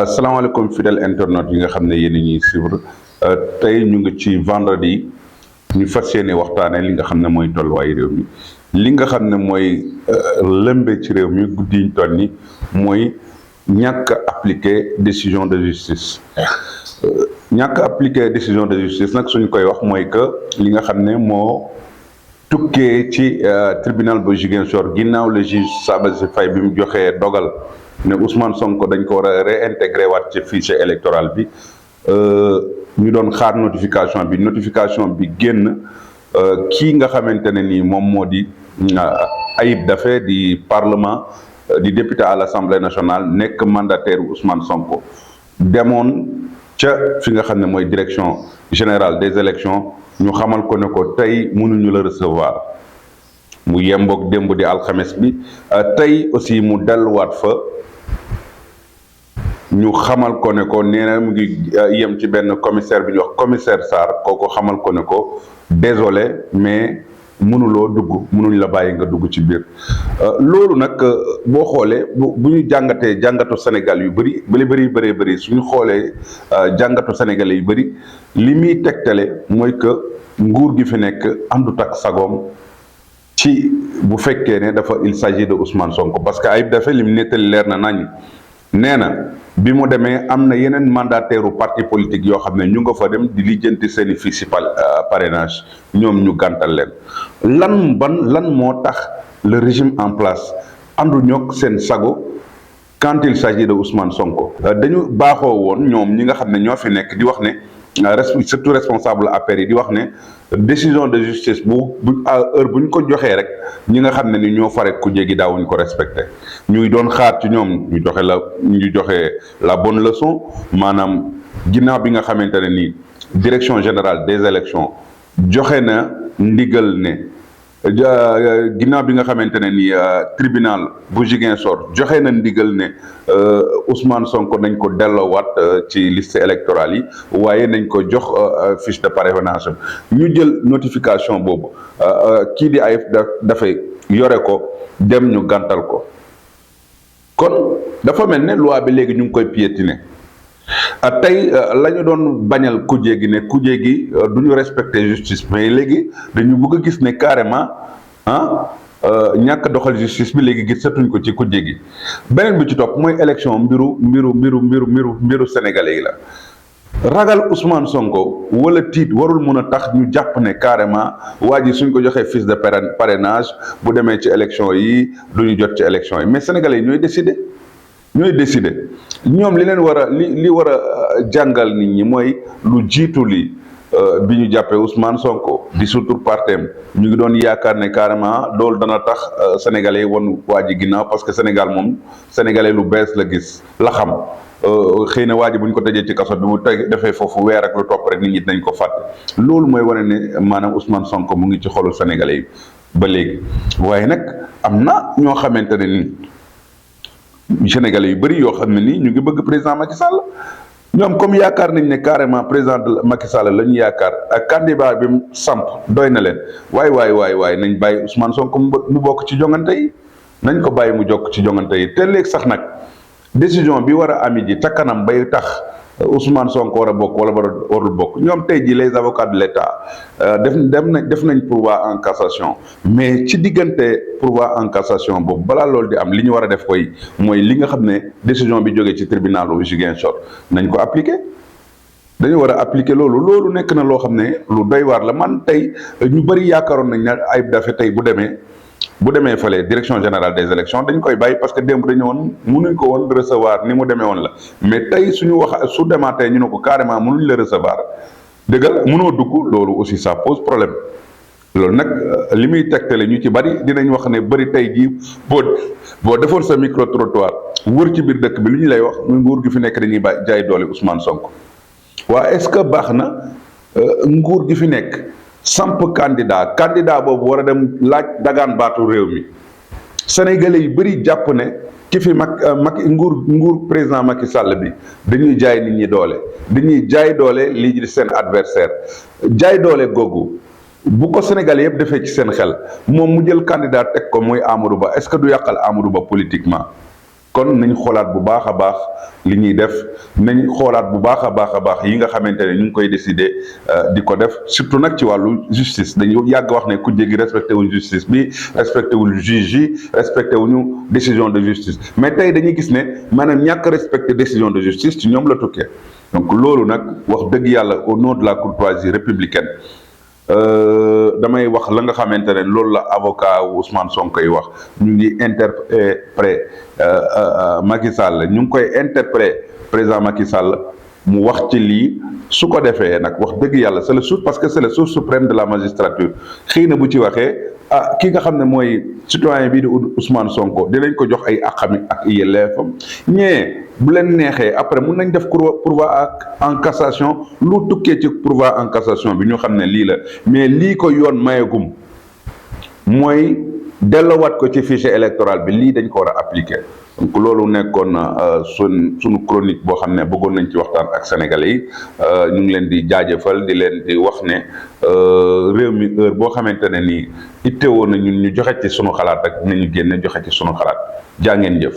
asalaamaaleykum fidèle internaute yi nga xam ne yéen a ñuy suivre tey ñu ngi ci vendredi ñu fas yéene waxtaanee li nga xam ne mooy tolluwaay réew mi li nga xam ne mooy lëmbe ci réew mi guddi ñu toll ni mooy ñàkk appliquer décision de justice. ñàkk appliquer décision de justice nag suñu koy wax mooy que li nga xam ne moo tukkee ci tribunal bu Ziguinchor ginnaaw le juge Sabassy Faye bi mu joxee dogal ne Ousmane Sonko dañ ko war a réintégré waat ci fichier électoral bi ñu doon xaar notification bi génn kii nga xamante ne nii moom moo di Ayib Daffé di parlement di député à l'Assemblée nationale nekk mandataire Ousmane Sonko demoon ca fi nga xam ne mooy direction générale des élections ñu xamal ko ne ko tey mënuñu la recevoir mu yemboog démb di alxames bi tey aussi mu delluwaat fa ñu xamal ko ne ko nee na mu ngi yem ci benn commissaire bi ñuy wax commissaire Sarr kooku xamal ko ne ko désolé mais mënuñ la bàyyi nga dugg ci biir loolu nag boo xoolee bu ñu jàngatee jàngatu Sénégal yu bëri suñu xoolee jàngatu sénégalais yu bëri li muy tegtale mooy que nguur gi fi nekk àndut ak sagoom ci bu fekkee ne il s'agit de Ousmane Sonko parce que Ayib Daffé li mu nettali leer na nañ nee na bi mu demee am na yeneen mandataire u parti politique yoo xam ne ñu nga fa dem di lijjanti seeni fiches parrainage ñoom ñu gàntal leen lan moo tax le régime en place àndu ñoog seen sago quand il s'agit de Ousmane Sonko dañu baaxoo woon ñoom ñi nga xam ne ñoo fi nekk di wax ne surtout responsable APR yi di wax ne décision de justice bu heure bu ñu ko joxee rek ñi nga xam ne ni ñoo fare ku jéegi daawuñ ko respecté ñuy doon xaar ci ñoom ñu joxe la bonne leçon maanaam ginnaaw bi nga xamante ne ni direction générale des élections joxe na ndigal ne ginnaaw bi nga xamante ne ni tribunal bu Ziguinchor joxe na ndigal ne Ousmane Sonko nañ ko delloowaat ci liste électorale yi waaye nañ ko jox fiche de parrainage ñu jël notification boobu kii di Ayib dafay yore ko dem ñu gàntal ko kon dafa mel ne loi bi léegi ñu ngi koy piétiner tey la ñu doon bañal kujje gi ne kujje gi du ñu respecter justice mais léegi dañu bëgg a gis ne carrément ñàkk doxal justice bi léegi gisatuñ ko ci kujje gi beneen bi ci topp mooy élection mbiru sénégalais yi la ragal Ousmane Sonko wala tiit warul mun a tax ñu jàpp ne carrément waa ji suñ ko joxee fiche de parrainage bu demee ci élection yi du ñu jot ci élection yi mais sénégalais yi ñooy décider ñoom li leen war a jàngal nit ñi mooy lu jiitu li bi ñu jàppee Ousmane Sonko di surtout partem ñu ngi doon yaakaar ne carrément loolu dana tax sénégalais yi won waa ji ginnaaw parce que Sénégal moom sénégalais lu bees la gis la xam xëy na waa ji bu ñu ko tëjee ci kaso bi mu defee foofu weer ak lu topp rek nit ñi dinañ ko fàtte loolu mooy wane ne maanaam Ousmane Sonko mu ngi ci xolu sénégalais yi ba léegi waaye nag am na ñoo xamante ne ni sénégalais yu bëri yoo xam ne nii ñu ngi bëgg président Macky Sall ñoom comme yaakaar nañ ne carrément président Macky Sall la ñu yaakaar ak candidat bi mu samp doy na leen waaye nañ bàyyi Ousmane Sonko mu bokk ci jongante yi nañ ko bàyyi mu jokk ci jongante yi te léegi sax nag décision bi war a ami ji ta kanam bay tax Ousmane Sonko war a bokk wala warul bokk ñoom tey ji les avocats de l'État def nañ pourvoi en cassation mais ci diggante pourvoi en cassation boobu balaa loolu di am li ñu war a def mooy li nga xam ne décision bi jógee ci tribunal bu Ziguinchor nañ ko appliquer dañu war a appliquer loolu nekk na loo xam ne lu doy waar la man tey ñu bëri yaakaaroon nañ ne Ayib Daffé tey bu demee fale direction générale des élections dañ koy bàyyi parce que démb dañu woon mënuñ ko woon recevoir ni mu demee woon la mais tey su demaatee ñu ne ko carrément mënuñ la recevoir dëggal mënoo dugg loolu aussi ça pose problème loolu nag li muy tegtale ñu ci bari dinañ wax ne bari tey jii boo defoon sa micro trottoir wër ci biir dëkk bi lu ñu lay wax muy nguur gi fi nekk dañuy jaay doole Ousmane Sonko waa est-ce que baax na nguur gi fi nekk samp candidat boobu war a dem laaj dagaan baatu réew mi sénégalais yi bëri jàpp ne ki fi nguur président Macky Sall bi dañuy jaay nit ñi doole dañuy jaay doole lii di seen adversaire jaay doole googu bu ko sénégalais yëpp defee ci seen xel moom mu jël candidat teg ko mooy Amadou Ba est-ce que du yàqal Amadou Ba politiquement kon nañ xoolaat bu baax a baax li ñuy def, nañ xoolaat bu baax a baax yi nga xamante ne ñu ngi koy décider di ko def, surtout nag ci wàllu justice. dañu yàgg wax ne ku jéggi respecté wuñ justice bi, respecté wul juge yi, respecté wuñu décision de justice. mais tey dañuy gis ne maanaam ñàkk respecté décision de justice ci ñoom la tukkee. donc loolu nag wax dëgg yàlla au nom de la courtoisie républicaine damay wax la nga xamante ne loolu la avocat wu Ousmane Sonko yi wax. ñu ngi interpellé Macky Sall, ñu ngi koy interpellé président Macky Sall mu wax ci lii. su ko defee nag wax dëgg yàlla c'est le source, parce que c'est le source suprême de la magistrature. xëy na bu ci waxee ki nga xam ne mooy citoyen bii di Ousmane Sonko dinañ ko jox ay àqam ak yelleefam. ñee bu leen neexee après mun nañ def pourvoi en cassation, lu tukkee ci pourvoi en cassation bi ñu xam ne lii la. mais lii ko yoon mayegum mooy delloowaat ko ci fichier électoral bi, lii dañ ko war a appliquer. donc loolu nekkoon sunu chronique boo xam ne bëggoon nañ ci waxtaan ak sénégalais yi. ñu ngi leen di jaajëfal, di leen di wax ne réew mi heure boo xamante ne nii itteewoo na ñun ñu joxe ci sunu xalaat rek nañu génne joxe ci sunu xalaat. jaa ngeen jëf.